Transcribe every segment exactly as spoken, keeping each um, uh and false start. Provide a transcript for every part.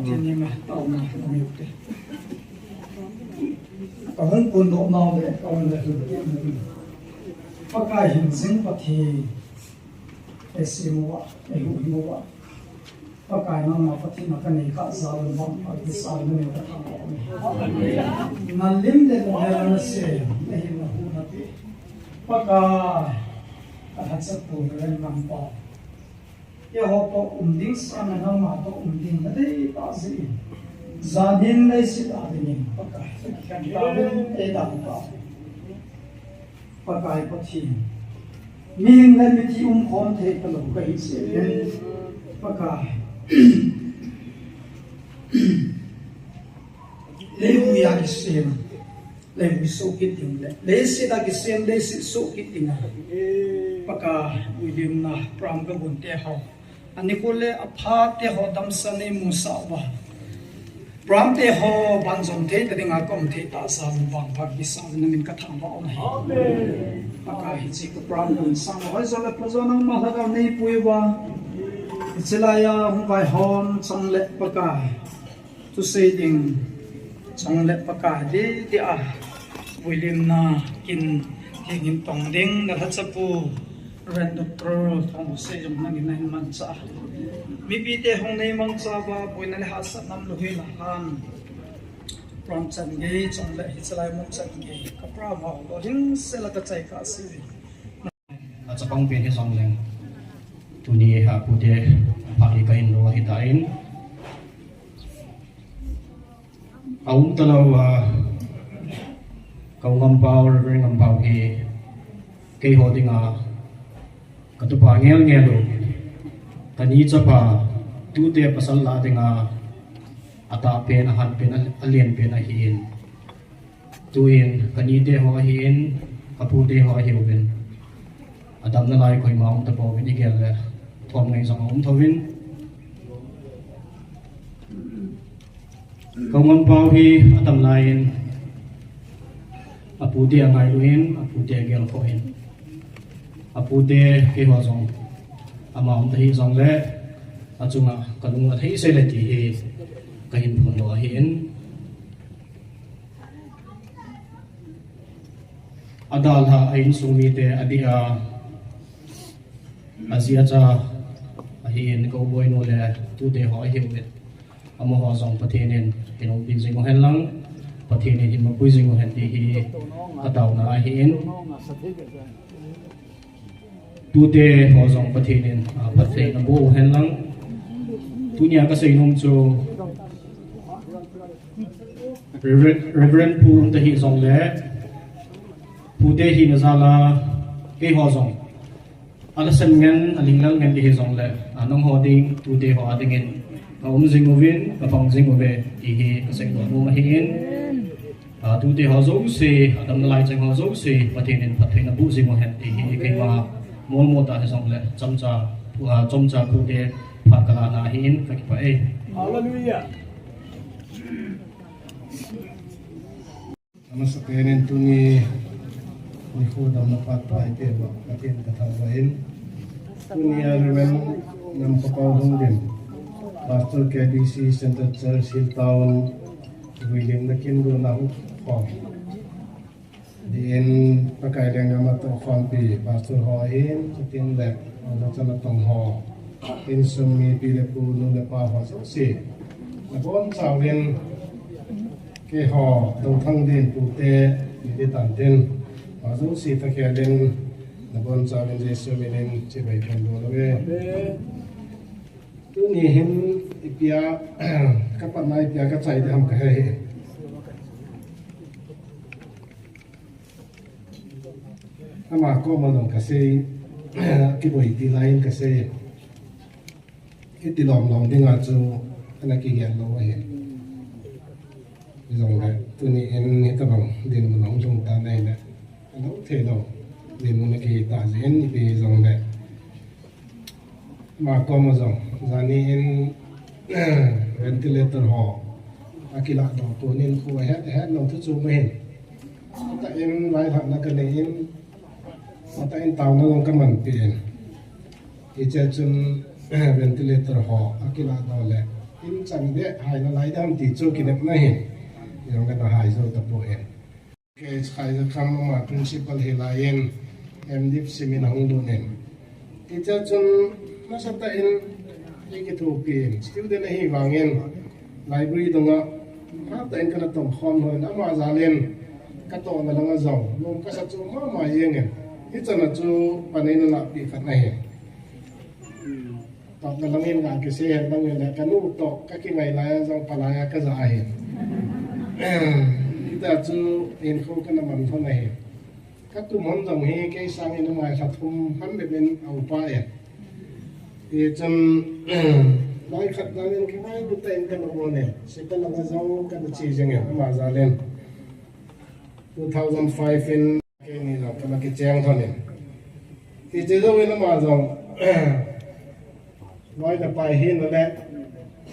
Tini ma tao na na mi te. Ka hung kun do na le ka hung le tu. Pakai hin jing Pathen. E si mo wa, e hu mo wa. Pakai nangma Pathen a ka nei kha jal un bang pha kisa na mi ka thang. Na lim le na na se, na hin na hu na te. Pakai, ka hat sa pu na len mang pa. Keiho toh um ding sang a nangma toh um ding nadei tah jeh in. Jan hin leiset a dingin Pakai, ka kikhen tauvin, eidam tauvin. Pakai Pathen. Mihing le mithi umkhom thei talou kahi jeh in. Pakai. Leivui a kisem. Leivui soh kit ding le, leiset a kisem, leiset soh kit ding a. Pakai, vuilimna program ka gon te ho. Anikho le apha te ho damsel nei mu sa uva. Program te ho banjom thei ta ding a ka um thei tah jal un bang pha kisa na min ka thangvah u ahi. Pakai hiche ka program gon sang ho hoi jo le pha jo nangma lhagao nei pui uva. Hiche lai a hung vaihom chang le Pakai. Thusei ding chang le Pakai dei dei a, vuilimna kin theng hin tong ding na lhacha pu, Reverend Doctor Thangbohsei jong nangin nahin mangcha. Mipi te hung nei mangcha uva, boina le hahsatna um lou hi na han. Program chan gei chang le hiche lai mun chan gei ka program ho lolhing sel a ka chai kha si. Achapang pen hi jong leng. Tuni hi apute phat hi ka hin lo ahi tan. Aum talou a, ka u Ngampao, Reverend Ngampao hi keiho dinga ka tupa ngel ngel u, ka ni chapa, tute pasal lah dinga atah pen, ahat pen, a, alen pen ahin. Tuin, ka nite ho ahin, ka pute ho ahiuvin. Adamna lai koima um tapouvin, igel le thom ngai jong aum thouvin. Ka u Ngampao hi adam laiyin, apute angailu in, apute agel khoh in. Apute keiho jong, ama um ta hi jong le, achunga ka lung athei sei le ti hi ka hin phondoh ahin. Adalha a insung mite adih a, aji acha ahin ka u Boinu le tute ho ahiuvin. Amaho jong Pathen in hin umpi jing u hen lang, Pathen in hin mapui jing u hen ti hi ka taona ahin. Tute ho jong Pathen in, ah, phattheina boh u hen lang. Tunia ka seinom chu Reverend, Reverend Pu um ta hi jong le, pute hina jal a, keiho jong. Ala sem ngen, aling lal ngen ti hi jong le, ah, nangho ding, tute ho a dingin, ka um jing uvin, ka pang jing uve, ti hi ka seidoh nom ahin. Ah, tute ho jouse, adamna lai cheng ho jouse, Pathen in phattheina boh jing u hen ti hi keima molmo tah hi jong le, chomcha, ah, chomcha pute phat ka lah na ahin, ka kipah e. Hallelujah. Amasapen in tuni nikho damna phat pha eipeh uva, Pathen ka thangvah in. Tunia Reverend Namkhapao Lhunglin, Pastor K B C Central Church Hill Town, vuilimna kin gotna hung khom. Din Pakai lenggam a tohkhompi, Pastor ho ahin, chutin le, Pastor natong ho. Insung mipi le pu, nu le pa ho jouse. Nabonchauvin, keiho, Touthang din pute, ni di tan tin. Ho jouse thakhel in, nabonchauvin Jesu min in, chibai kan bol uve. Amen. Tuni hin ipia, ka patna ipia ka chai ding ham ka he hih. Ama koma jong ka sei, kiboipi lai in ka sei. Iti lom lom dinga chu, ana kigel lou ahi. Hijongle, tuni in hitabang dinmun ahung lhung tan ahile, alou thei lou dinmun akihi ta jeh in ipi hijongle, ama koma jong, jani in, ventilator ho akilah doh tunin khu ahet, ahet lou thu chu ma hin. Atah in vailhahna kanei in, atah in taona jong kamanpi in. Hiche chun, ventilator ho akilah doh le, In chan de hai na lai dam ti chu kinepna hin. Jong ka ta hai jo ta po e. Ke chai ja kam ma principal hi lai in. M Div simin hung dun in. Teacher chun nasatah in ei kithopi in. Student ahi vangin library dunga nasatah in kana tong khom lhon ama jal in ka tohna langa jong lom kasa chu mama jeng in. Hichan a chu panina lapi khat ahi. Tohna langin ka kisei hen lang in le ka nu toh ka kingai lai a jong palai a ka ja ahi. Hita chu in kho kana man thon ahi. Ka kum hon jong hi kei sangin amai khat thum han le min a upa e. Hichun lai khat dang in kingai bu ta in kana mo ne. Sita langa jong kana chi jeng e ama jal in. Two thousand five in keini jong kana kicheng thon in. Hiche jong in ama jong Noi na pai hin le,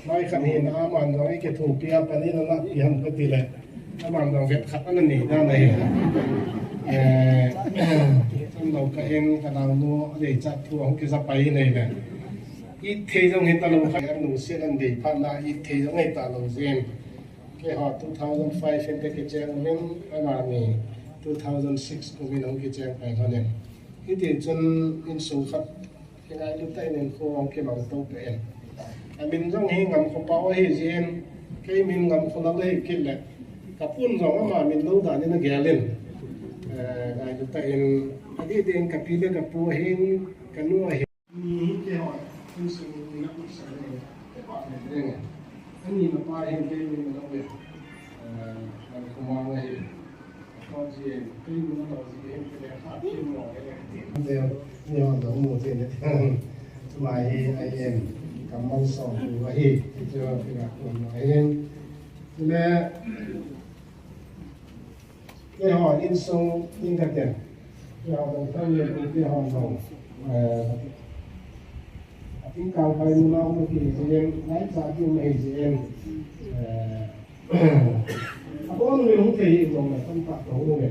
noi khat hin aman jong ei kithopi a panina lapi ham kati le, aman jong vet khat ana nei dan ahi. Eh, chun lo ka in ka nau nu a dei chat thu a hung kija pai nei le. Ithei jong hita lo kha, an nu sian an dei phat na ithei jong hita lo jin. Keiho two thousand five in ka kicheng in, amani two thousand six kum in hung kicheng pai lhon in. Hiti chun insung khat Kingailu tah in kho hung kimang to pe in. Amin jong hi Ngamkhopa ahi jin, kei min Ngamkholal ahi kit le. Ka pun jong ama min lo dan in agel in. Eh, ngailu tah in, adih dih in ka pi le ka pu ahin, ka nu ahin. Ni hi keiho, insung ni na pu sa le, kei pa le le. Ani na pa ahin kei min lo le. Eh, Ngamkhomang ahi. Tua hi, kei mun a tao hi, kei le kha kei mun a le. Deu, ni hon dong mu te ne. Tuma hi, I am, kammal song tu ahi, kei tu kei ga kun ahi. Le, keiho insung, in ka te. Keiho dong tang le, keiho dong. Eh, ating kau kai mun a mu ki jeng, nai cha ki mu jeng. Eh, Abon min hung thei hi jong le, tamtah ka hung le.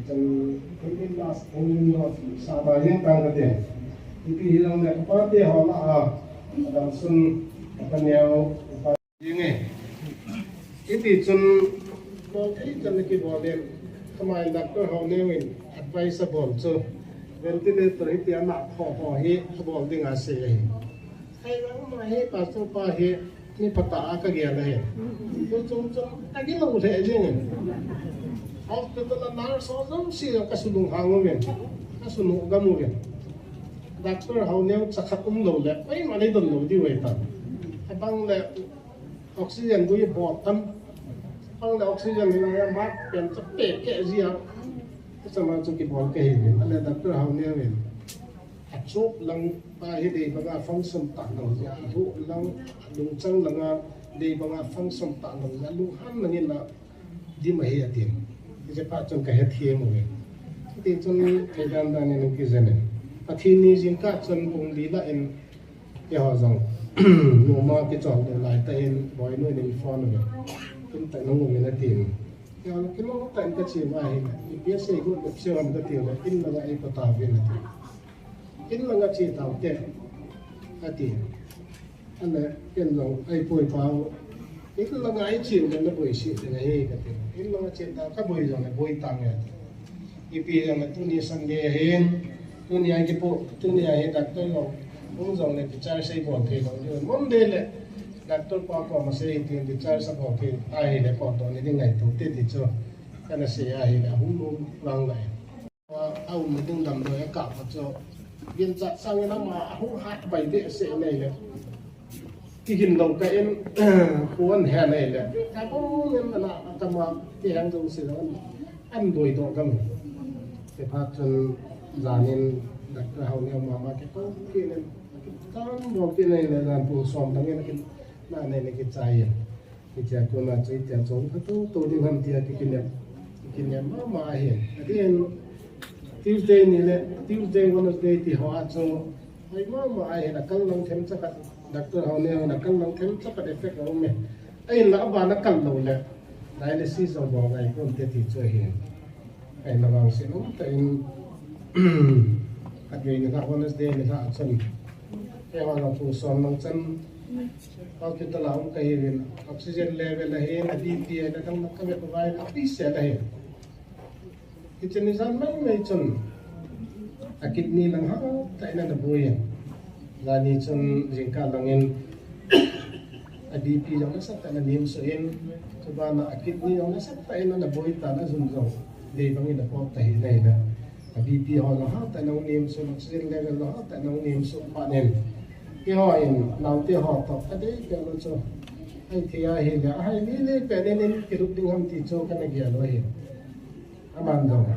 Chan, hung in last, hung in last, sa ba jeng tang ka te. Ipi hi jong le, ka pa te ho la a, adam sun, ka pa neo, ka pa jeng e. Iti chun, bol thei chan le kibol in, kamai doctor ho neo in, advice abol chu, ventilator hiti ana kho ho hi, abol ding asei ahi. Thei vang ma hi, pastor pa hi, mi phatah a ka gel ahi. Tu chung chung, ka gilou lheh jeng in. Hospital a nurse ho jouse jong ka sunung hang uvin. Ka sunung gam uvin. Doctor ho neo cha khat um lou le, koima nei don lou diu ahi ta. Abang le, oxygen gui bol tam. Abang le oxygen la ya mat pen cha pe ke ji a. Ka cha ma chu kibol ka hi uvin. Ale doctor ho neo in. Achuk lang pa hi dei banga function tah lou jeh a, alu lang, alungchang langa dei banga function tah lou jeh a, alunghan lang in la dim ahi atin. Hiche pa chun ka hethem uve. Hiti chun thei dan dan in kijen in. Pathen ni jingkah chun pung li lah in keiho jong noma kichol lou lai tah in Boinu in phone uve. Kin tah nung uve atin. Keiho kilom tah in ka che uva ahile, ipi asei got le che uvam kati le, in langa ei pha tauvin atin. In langa che tau te, ati. Ana, ken jong, ei poi pau. In langa ei che le na boi se le na he kati. In langa che ta, ka boi jong le boi tang e ati. Ipi jong le tuni Sunday ahin, tuni a kipo, tuni a hi doctor jong, hung jong le discharge sei bol thei lou. Monday le, doctor pa koma sei tin discharge sa bol thei, ahile po to ni ding ngaito te ti chu. Kana sei ahile, hung lung lang lai. A umna ding damdoi a kap a chu. Ginchat sangin ama a hung hat bai deh seh nei le. Kigin lou ka in, khuan he nei le. Ka bong in ana, atama, kiheng jong si lo an, an doi doh gam. Kiphat chun janin, doctor ho neo mama kikou kit in, kitam bol kit nei le, jan pung som dang in, kin, na nei le kichai in. Hitia kona chu hitia chong kha tou tou ding ham tia kikinem, kikinem mama ahi. Atin Tuesday ni le, Tuesday, Wednesday ti ho a chu hoi mama ahi, na kal lang themcha khat, doctor ho neo na kal lang themcha khat effect a um e. Ahin la aban a kal lou le, dialysis jong bol ngai kon te ti chu ahi. Ahin la vang se nom tah in, khatvei ni kha, Wednesday ni kha chun, keiho jong pung som lang chan, Hospital a um kahiuvin, oxygen level ahin, a B P ahin, adang dang kavet uva ahin, api sel ahi. Hichun ijat maimai chun, a kidney lang hatah in ana boi in. Jani chun jingkah langin, a B P jong nasatah in anem suh in, chubana a kidney jong nasatah in ana boi tan, ajun jong dei bangin apot tahih in ahile. A B P ho jong hatah in ahung nem suh, oxygen level jong hatah in ahung nem suh phat in. Keiho in, naote ho toh, kadei pen u chu. Ahithei ahile, ahai lele pen in, in kilut ding ham ti chu kana gel u ahi. Aman jong,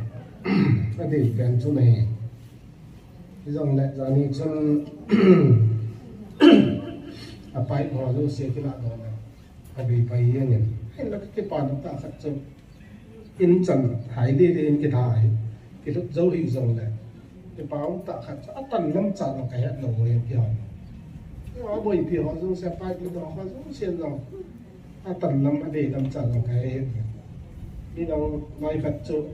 adei pen chu ahi. Hijongle, jani chun, a pipe ho jouse kilah doh le, abei pai jeng in. Hinla kakipana tah khat chu, in chan hai lele in kithai, kilut jou hih jongle, kipa um tah khat chu, atan lam chan jong kahet lou u ahi keiho. Aboipi ho jouse, pipe kidoh ho jouse jong, atan lam, adei lam chan jong kahe hih. Mi dang noi khat chu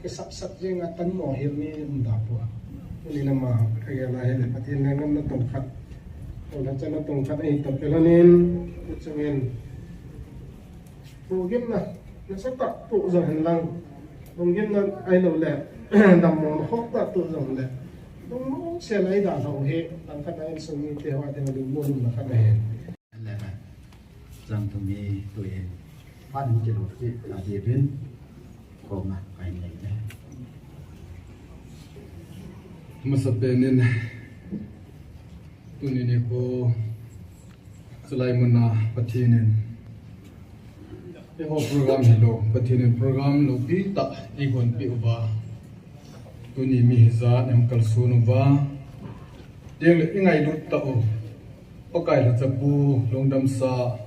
kisapsap jeng a, tan mo hel mi um da poi. Tuni nama kagel a hile, Pathen lenggam natong khat, tolha chan natong khat ahi tapel in, tuchungin, lungimna nasatah toh jong hen lang, lungimna ahiloule, dammona khohtah toh jongle, lungmong sel a idalhah u hi, langkhat a insung mite ho ding a lungmong lungna khat ahi. Eleven. Chang thum hi tuin phat in kilut ding ahiuvin, koma kahin nei e. Masapen in, tuni nikho chulai mun a Pathen in eiho program hilou, Pathen in program loupi tah eihonpeh uva, tuni mi hijat in kalson uva, tengle ingailut tah u Pakai lhacha pu, lungdamsa,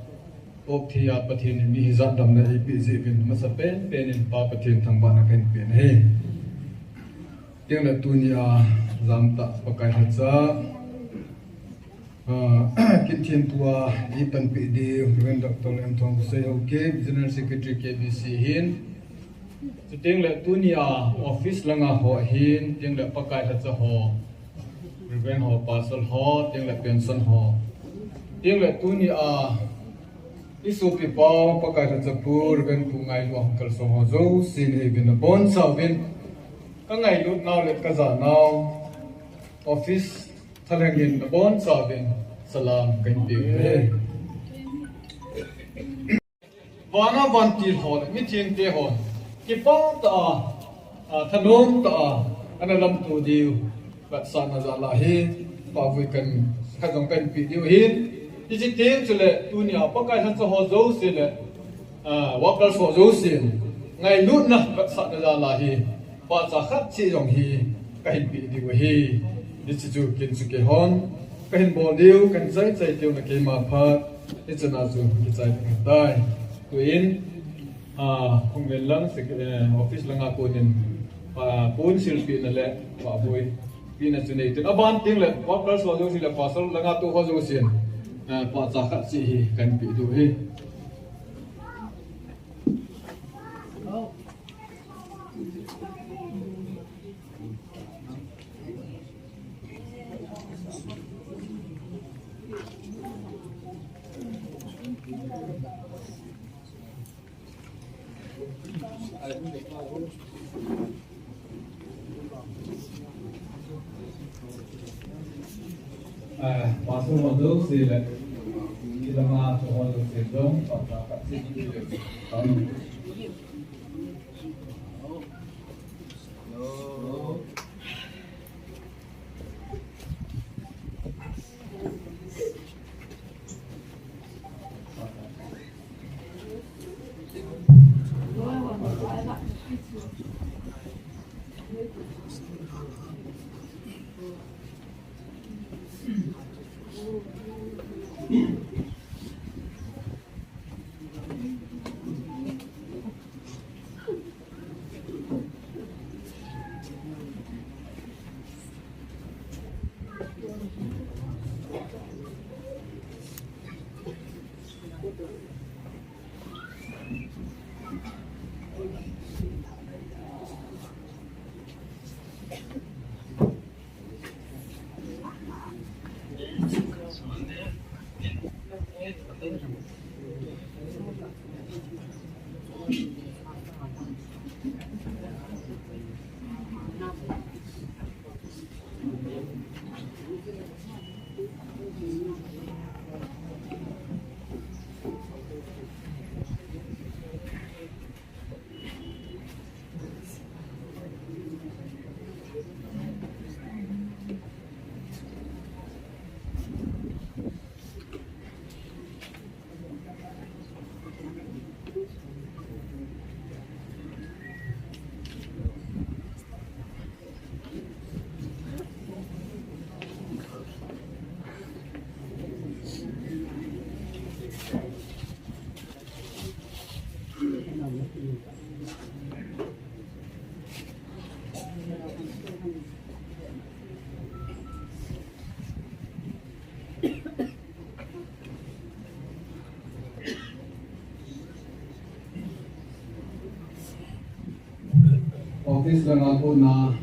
topthei a Pathen in mi hijat damna eipeh jeh uvin, masapen pen in Pa Pathen thangvahna kahin pen ahi. Tengle tuni a jamtah Pakai lhacha, ah, kin thempu a eipanpeh diu Reverend Doctor Lemthang Vusei Haokip, General Secretary K B C ahin. Chutengle tuni a office langa ho ahin, tengle Pakai lhacha ho, Reverend ho, Pastor ho, tengle pension ho. Tengle tuni a isopipa u Pakai lhacha pu, Reverend Pu Ngailua hung kalsong ho jousen, hibin nabonchauvin, kangailutnau le kajanau, office thalheng in nabonchauvin salam kahin peuve. Vana vantil ho le mithengte hon kipah tah a, a, thanom tah a ana lamto diu vetsahna jal a hi, pahvui kan, khat jong kahin peh diu ahin. Hiche teng chule tunia Pakai lhacha ho jouse le, a, workers ho jousen ngailutna vetsahna jal a hi, pahcha khat cheh jong hi kahin peh diu ahi. Hiche chu kin chu keihon kahin bol diu, kahin chaichai diu na keima phat. Hichena chu kichai tai. Tuin, a, hung ven lang, sec-, eh, office langa konin, a, pon silpehna le pahvui pehna chu nei tin. Aban tengle workers ho jouse le pastor langa tou ho jousen, eh, pahcha khat cheh hi kahin peh diu ahi. Eh, pastor ho jouse le, kilanga tou ho jouse jong, pahcha khat cheh. Office langa kona,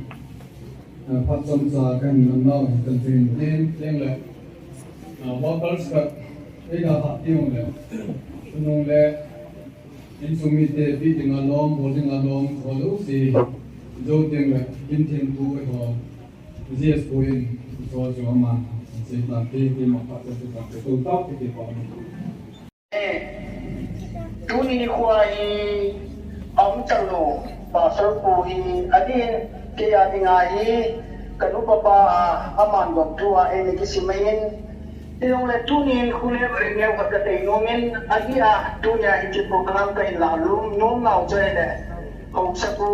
eh, phat chomcha kahin nau hi kan tin tin teng le, eh, workers khat eina phat teng le, nung le insung mite pi dinga lom, bol dinga lom, ho lo si jo teng le, kin thin tu ho, G S point, so jo ama, si na ti ti ma phat chomcha tu ta ti ti pa. Tuni nikho hi aum talou, Pastor pu hi adin, kei a dinga hi, kanu papa a, aman gom thu a, eina kisim ahin. Hijongle tuni nikho le ring neo khat katei nom in, adia, tunia hiche program kahin la lum nom nau chu ahile, Haosapu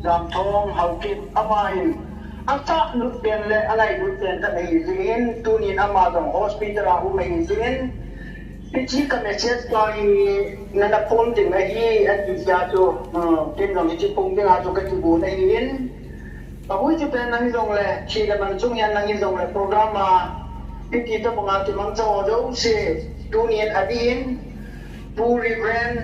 Jamthong Haokip ama hin, achah lut pen le, angailut pen khat ahi jeh in, tunin ama jong hospital a um ahi jeh in, Hiche ka message pa hi nana phone ding ahi, ati jeh a chu, uh, ken jong hiche phone ding a chu ka kigong ahin. Ahui chu pen nang jongle, thi le man chung hian nang jongle program a, hiti tabang a kimangcha ho jouse, tunin adin, Pu Reverend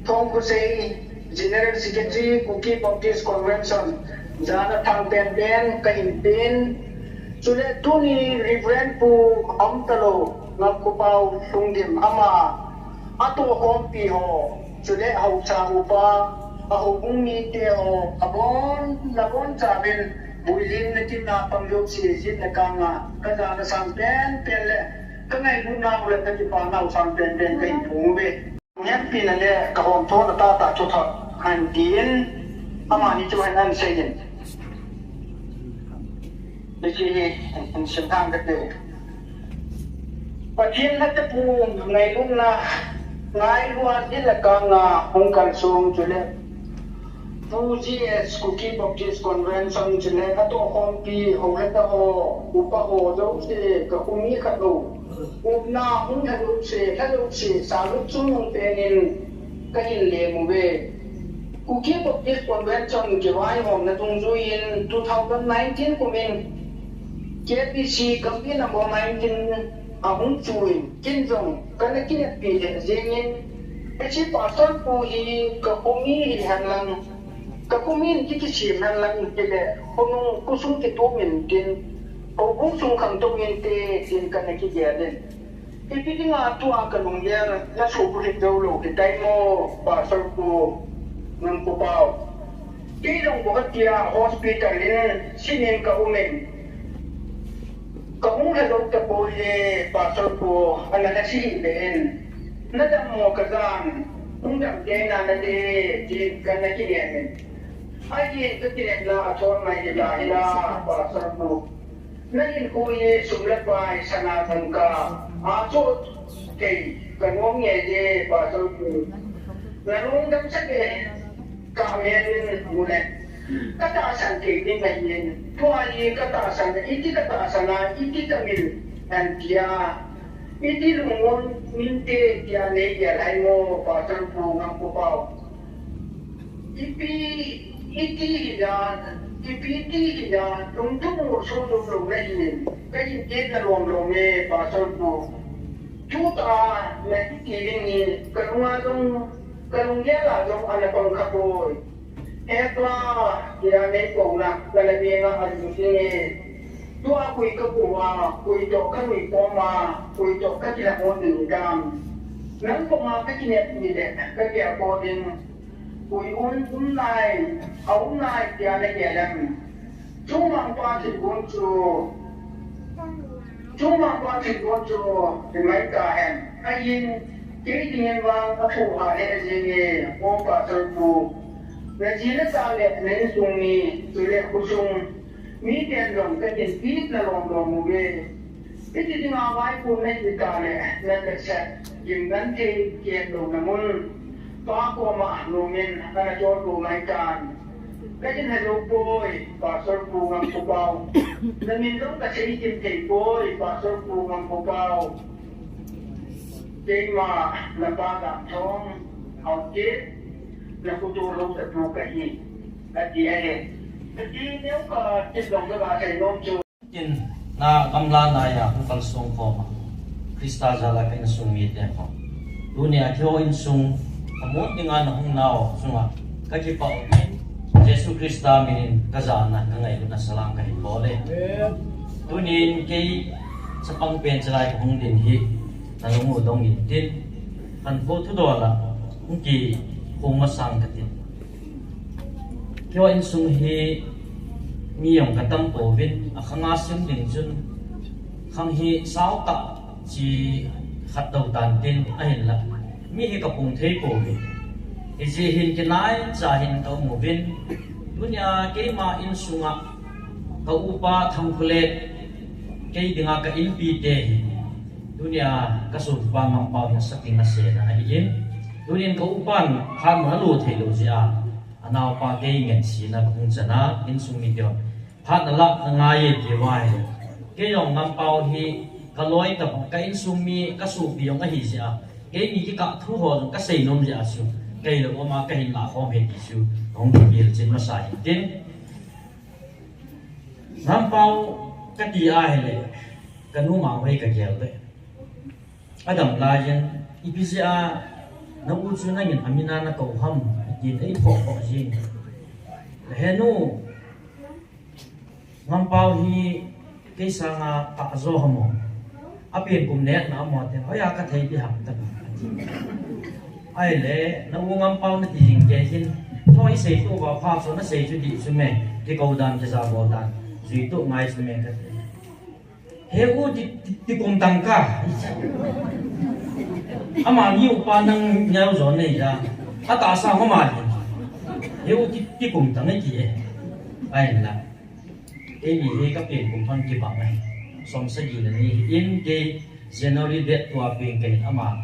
Thongkhosei, General Secretary, Kuki Baptist Convention, jana thang pen pen, kahin pen. Chule tuni Reverend Pu aum talou, Ngamkhopao Lhungdim ama, atohkhompi ho, chule haosa upa, ahoubung mite ho, abon, nabonchauvin, builim na kimna pang jouse, jin le kang a, kajana sang pen pen le, kangailutna u le kakipa nau sang pen pen kahin phong uve. Hempi na le kahon thona tata chu thot han tin, amani chu han an sei in. Hiche hi an sim thang kate. Pathen lhatepu ngailutna, ngailua jin le kang a hung kalsong chule Pu G S Kuki Baptist Convention chule atohkhompi ho le ta ho, upa ho jouse, kakhomi khat lou. Upna hung lha jouse, lha jouse, salut chungnung penin kahin lem uve. Kuki Baptist Convention kivaihomna dungjuiyin two thousand nineteen kumin K B C Kampi number nineteen ahung chuin, ken jong kana kineppi lheh jengin, hiche Pastor pu hi kakhomi hihen lang, kakhomin kikisem hen lang tile, khonung khosung kitumin tin, houbung sung khangtou inte tin kana kigel in. Ipi dinga tua kalunggel nasuh bulhit joulou hitai mo, Pastor pu Ngamkhopao. Kei jong bou tia hospital in sinin kaumin. Kahung lha jou tapoi e, Pastor pu, ana lhase hih le in. Nadam mo kajan, hung dam tei nante, tin kana kinem in. Ahin kakinem la, achon mai hita hila, Pastor pu. Nahinkho hi sum le pai, sana tangka, achot thei kanom nge je, Pastor pu. Nalungdam sah e, kamelin mule. Katahsan thei ding ahin, tua hi katahsan, iti katahsan a, iti kamil, an tia. Iti lungmon minte tia neigel hai mo, Pastor pu Ngamkhopao. Ipi, iti hina, ipi ti hina, lungthim u soh lou lou nahin, kahin ti nalom lom e, Pastor pu. Tuta, nati ti ding hi, kalunga jong, kalunggel a jong ana pang kha poi. He pa, tia neipouna, kala benga alu ding e. Tua koi kakou a, koi toh kanui khom a, koi toh kakila mo ding dam. Nang koma kakinep ni le, kagel ko ding. Koi um, um nai, aum nai tia nagel em. Chungmang pa thilgon chu, chungmang pa thilgon chu, imai ta hen. Ahin, kei dingin vang athoh ha le jing e, o Pastor pu. Naji nacha le, na insung mi, chule khosung. Miten jong kahin it nalom lom uve. Hiti dinga vaipuna hita le, nalhasam, gimnamthei, kihetlouna mun. Pa koma nomin, ana chol lou mai tan. Kahin hajou poi, Pastor pu Ngamkhopao. Namin jong kasei thim thei poi, Pastor pu Ngamkhopao. Keima, napa Jamthong Haokip, nakhoto lou tah pu kahi, ati ahi. Ati neo ka, ti jong kaga sei nom chu. Tin, na gamla naiya hung kalsong khom a, Christa jal a ka insung mite khom. Tunia keiho insung, ka mun dinga nahung nau chunga, kakipah uvin. Jesu Christa minin kajana kangailutna salam kahin bol e. Tunin kei chapang pen chalai kahung din hi nalung u dong intin, khankho thudol a hung kikhung masang katin. Keiho insung hi mi jong katam pouvin, akhanga sim ding chun khang hi sao tah chi khat tou tan tin ahinla, mi hi kapung thei pouvin. Hijeh hin kinaicha hin kaum uvin. Tunia keima insunga ka upa Thangkholet, kei dinga ka inpite hi, tunia ka sopipa Ngampao hi asapeng asena ahin. Tunin ka upan phat muna lo theilou jeh a, anaopa kei ngen sina kahung chana, insung mite hon phat nalah nangai e ti uva ahile, kei jong Ngampao hi kaloi tabang, ka insung mi, kasopi jong ahi jeh a, keini kikah thu ho jong kasei nom jeh a chu, kei lou ama kahin lah khom e ti chu kahung kihil chin masa intin. Ngampao kati ahile, kanu Manghoi kagel ve. Adam laiyin, ipi jeh a na u chu nangin amin a nakou ham, tin eiphoh khoh jin. Henu, Ngampao hi kei sanga tahjo ham o, apen kum netna ham o, tin hoiya kathei ding ham, ati. Ahile na u Ngampao nati jing kei hin, tho isei tou va pha chu nasei chu dih chu me, kikou dan, kija bol dan jui tou ngai chu me, kati. He u ti, ti, ti kum tang ka. Ama mi upa nang neo jo nei ja. Atahsa ho ma hi. He u ti, ti kum tang e ti e. Ahinla, keini hi kapen kum hon kibang e. Som sagi le ni in, kei January date two a peng kahin, ama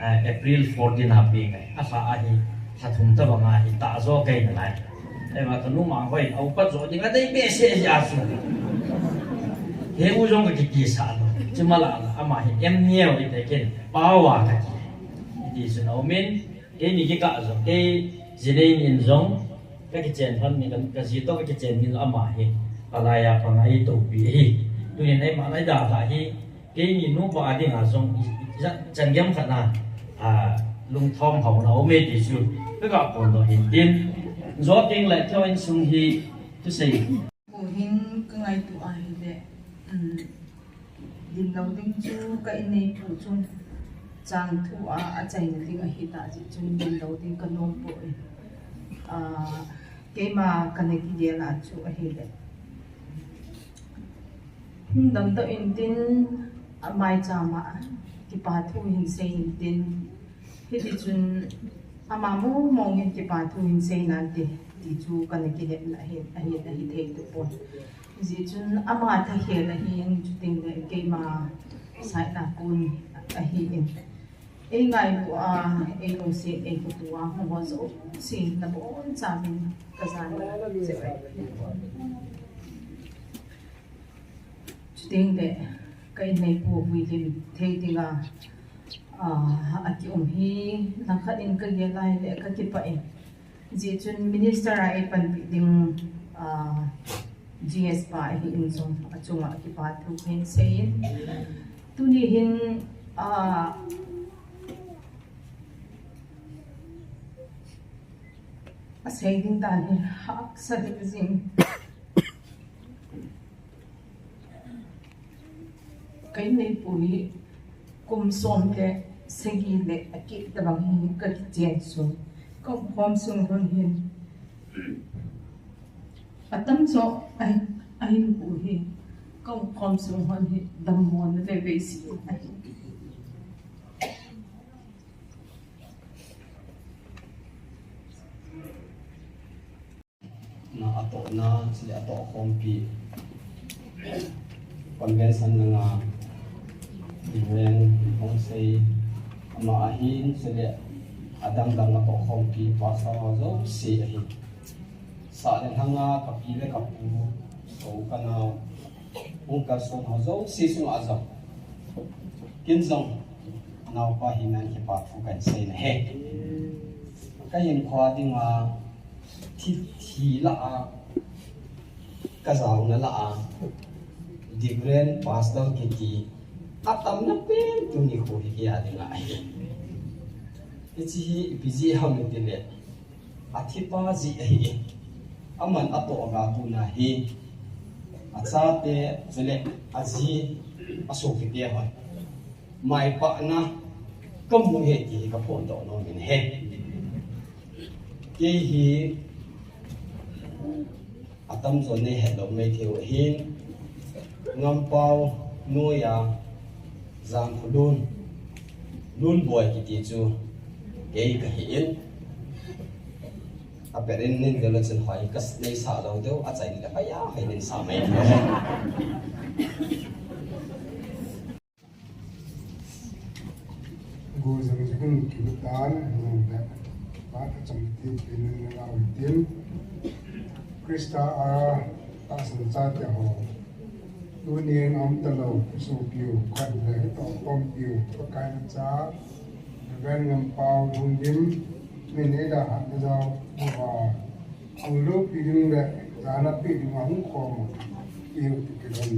ah, April fourteen a peng ahi. Alha ahi, lha thum tabang ahi, tahjo kei nalai. Ahivang kanu Manghoi in aupat jo ding adei behseh jeh a chu, he u jong kakiti sah lou. Chuma lah lah, ama hi M Neo iti, ken Pao a kati. Hiti chun aumin, keini kikah jong, kei jinei nin jong kakichen lhon ni, ka, kaji toh kakichen ni, ama hi palai a panga eitopi ahi. Tunin eima lai dalha hi, keini nupa dinga jong i, i, i, chan gem khat na, a, lungthom hauna um e ti chu kaga phondoh in tin. Jo teng le keiho insung hi thusei. Pu hin kangaito ahile, um, dinlou ding chu ka inneipu chun chang thu a achaina ding ahitah jeh chun dinlou ding kanom poi. A, keima kana kigel a chu ahile, hung damdoh intin, amaicham a kipa thu hin sei intin, hiti chun ama mong mong in kipa thu hin sei nante ti chu kana kihetna ahin, ahin, ahithei tapon. Hijeh chun ama thakhel ahin, chuteng le keima side a kon ahin. Eingailu a, eilungset, eikhoto a hung ho jouse nabonchauvin kajana cheu ahi. Chuteng le ka inneipu Vuilim thei dinga, a, akium hi langkhat in kagel a ahile kakipah e. Hijeh chun minister a eipanpi ding, a, G S pa ahin jong achunga kipa thu kahin sei in. Tuni hin, a, asei ding dan hi haksa lheh jing. Ka inneipu hi kum som le sagi le akeh tabang hi kakichen sung, kaumkhom sung lhon hin, atamjo ahin, ahinpu hi kaumkhom sung lhon hi dammona veve seh ahi. Na atohna, chule atohkhompi, convention langa, Reverend Hongsei, ama ahin, chule adang dang atohkhompi pastor ho jouse ahin. Sah le lhanga kapi le kapu, ka u kanao, hung kalson ho jouse chunga jong, ken jong naopa hina in kipa thu kahin seina ahi. Kahinkhoa dinga thi, thi lah a, kajaona lah a, Reverend Pastor kiti atamna pen tuni kho hi keia dinga ahi. Hiche hi ipi jeh ham itile, athipa jeh ahi. Aman atoh a tuna hi achate chule aji asopite hon maipahna kamu e ti hi kaphondoh nom in ahi. Kei hi atamjon neihet lou maithei u ahin, Ngampao noiya Jangkholun, Lunboi kiti chu kei kahi in, aperin nin velo chun hoi ka s-, neisah lou diu, achaini le paiya hoi nin sa mai. Go jang jang kitan, nung le, pa ka cham ti pin na lau tin. Krista a tahsan chate ho. Tunin aum talou, sopiu, khat le tohkhompiu, Pakai na cha, Reverend Ngampao Lhundim, min eida hat na jao, uva, Anglo pi ding le, jana pi ding a hung khom, tiu ti kilhon.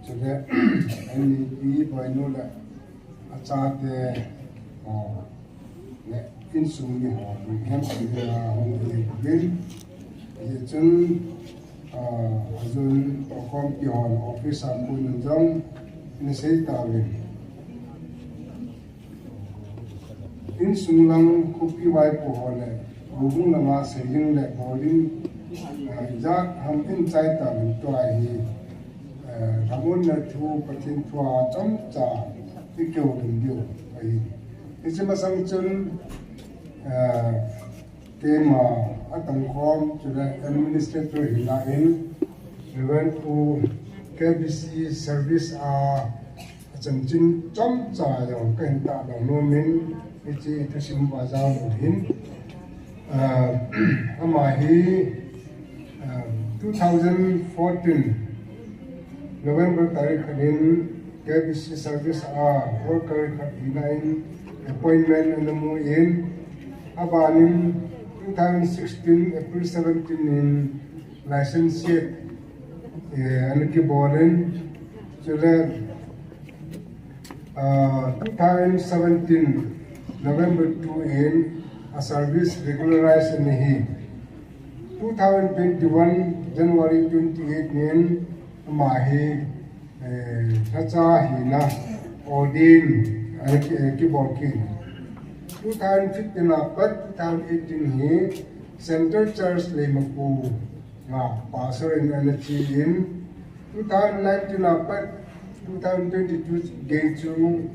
Chule, ani pi boinu le, achate, o, le, insung mi ho, mi hem ti le, a, hung ti le, bin. Ye chun, a, ajun, tohkhompi hon, office a kun an jong, ni sei ta le. Insung lang khopi vaipo ho le, Bubung langa Seiling le Boling, eh, ijat ham in chai ta min tua hi, eh, lhamonna thu Pathen thu a chomcha i keu lim diu ahi. Hiche masang chun, eh, keima atangkhom chule administrator hina in, Reverend Pu K B C service a Achanchin chomcha jong kahin tahlang nomin, hiche thusim uva jao lou hin. Ah, ama hi, ah, two thousand fourteen November tarik khat in K B C service a worker khat hina in appointment ana mu in, abanin two thousand sixteen April seventeen in licentiate, eh, ana kibol in, chule, ah, two thousand seventeen November two in a service regularize ana hi. Two thousand twenty-one January twenty-eight nin ama hi, eh, lhacha hina ordain, eh, ki, eh, kibol kit. Two thousand fifteen a pat two thousand eighteen hi Central Church Leimakhong a pastor in ana che in, two thousand nineteen a pat two thousand twenty-two gei chu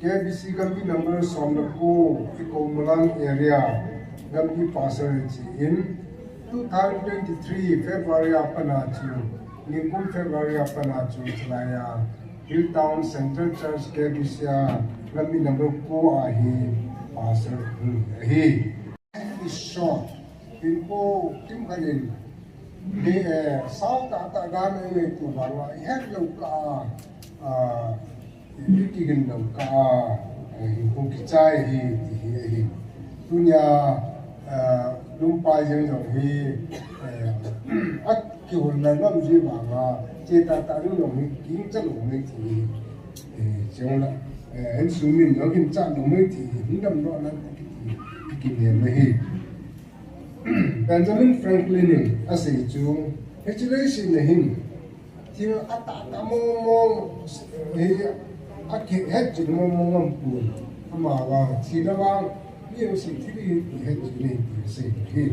K B C Gambi number som le ko, Ikou Malang area, Gambi pastor in che in, two thousand twenty-three February a pat a chu, nikum February a pat a chu, chulai a, Hill Town Central Church K B C a, Gambi number ko a hi pastor hung ahi. Is short. Hinpo kimkhat in, mi, eh, sao tahtah dan a i ngaitu vang a, i het lou kah a, i kigin lou kah a, eh, hinkho kichai ahi, ti hi ahi. Tunia, eh, lumpai jeng jong hi, eh, akihon na ngam ji vang a, che tahtah ding jong hi, kingcha lou mai ti hi, eh, cheng la, eh, insung min jong kingcha lou mai ti hi, hung damdoh nan, kiti, kinem ahi. Benjamin Franklin in asei chu, hiche leiset a hin, thil atahtah mong mong hi akihet chet mong mong aum pon, amavang thina vang mi jouse thil hi kihet chet ahi ti asei hi.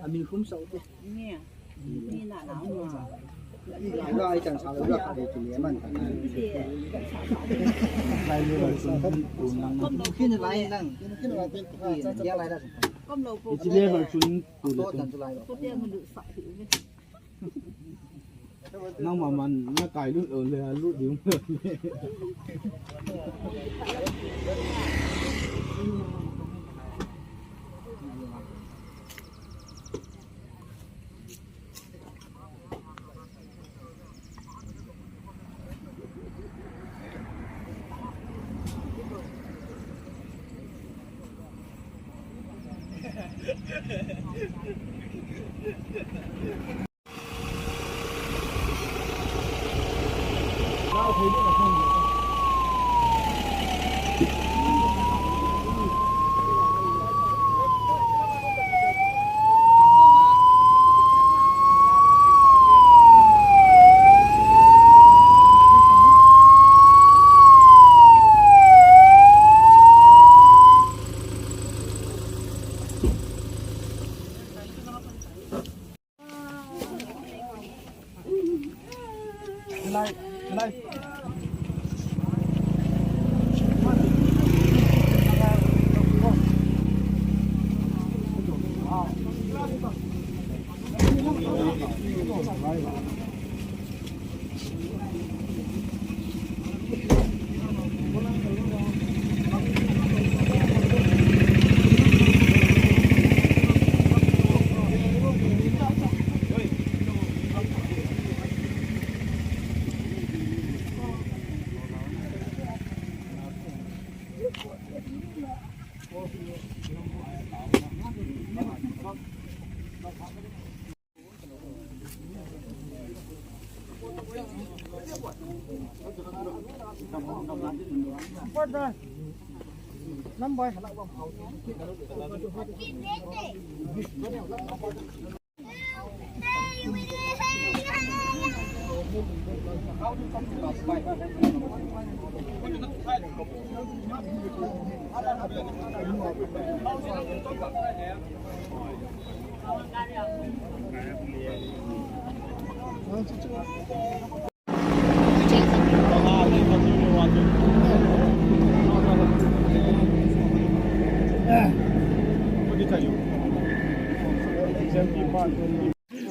Amin khum sau te. Nangma man na kai lut le, lut ding.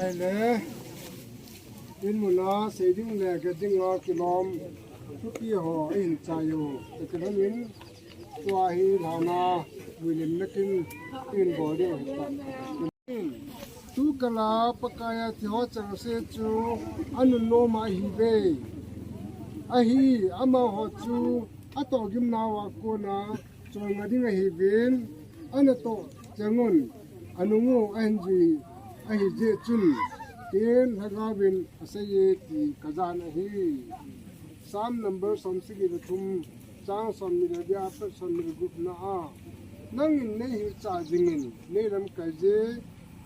Ahile, in muna seiding le geding a kilom thupi ho ahin chai u. Takilhon in tua hi lhana builimna kin in bol ding ahi. Tu kala Pakaiya thi ho chengse chu anunnom ahiuve. Ahi, amaho chu atohgimnauva kona cholnga ding ahiuvin, anatoh chengun anungu ahinjui ahijeh chun, tin Lhagaovin aseiye ti kajan ahi. Psalm number somsagi le thum, chang somni le li apat somni le gupna a, nangin neihilchah jingin, neilamkaije,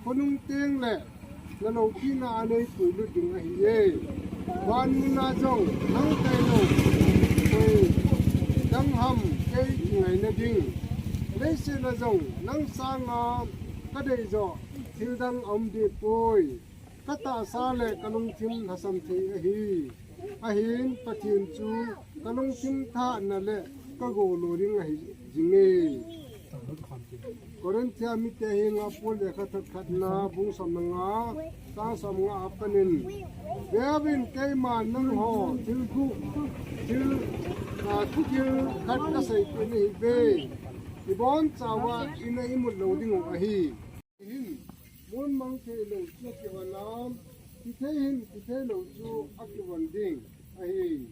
khonung tengle naloupina a neipuilut ding ahiye. Van muna jong nang tailou koi dang ham kei kingaina ding? Leiset a jong nang sanga kadeijou thildang aum dehpoi. Katahsa le kalungthim lhasam thei ahi. Ahin Pathen chu kalungthim thahatna le kagoulo ding ahi jinge. Korinthia mite henga Paul lekhathot khatna bung somnga, chang somnga apanin, Veuvin, keiman nangho thil guh, thil, ah, thugil khat kaseipeh nahiuve. Ibonchauva ina imut lou dingu ahi. Hin, monmang theilou chu kivon a, kithei hin kitheilou chu akivon ding ahi.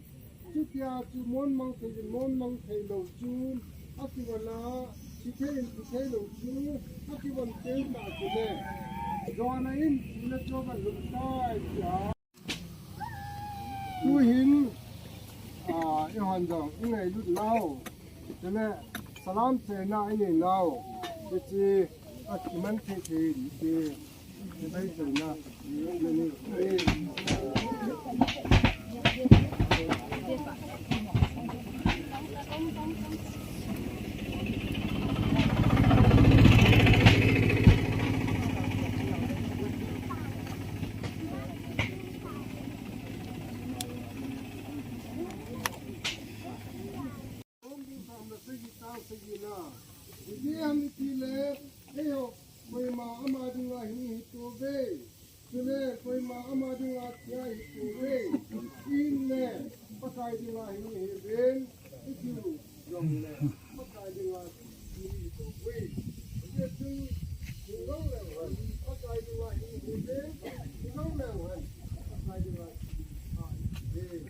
Chutia chu monmang thei, monmang theilou chu akivon a, kithei hin kitheilou chu akivon teng tah chule, Johana in thina chu agalhung tai tia. Tuhin, ah, eihon jong ingailut nau, chule salam cheina inei nau, hiche akiman thei thei ding te, hiche bai cheina, nani, Rom bung somle sagi chang sagina. Hiti ham itile, eiho koima ama dinga hing hitouve. Chule koima ama dinga thi hitouve. Ihinle Pakai dinga hing ihiuvin, ithiu jongle Pakai dinga hing hitouve. Hijeh chun, hing lou leu hen, Pakai dinga hing ihiuvin, hing lou leu hen, Pakai dinga hing ihiuvin.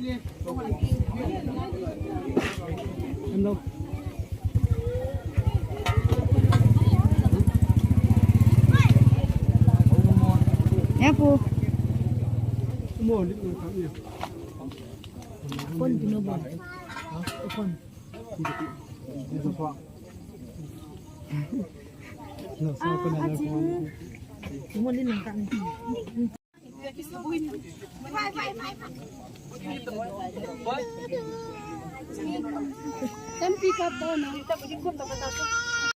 Ya pu. Phone pino bo. Phone. Mo lin nang kan. Kan pick up daw na.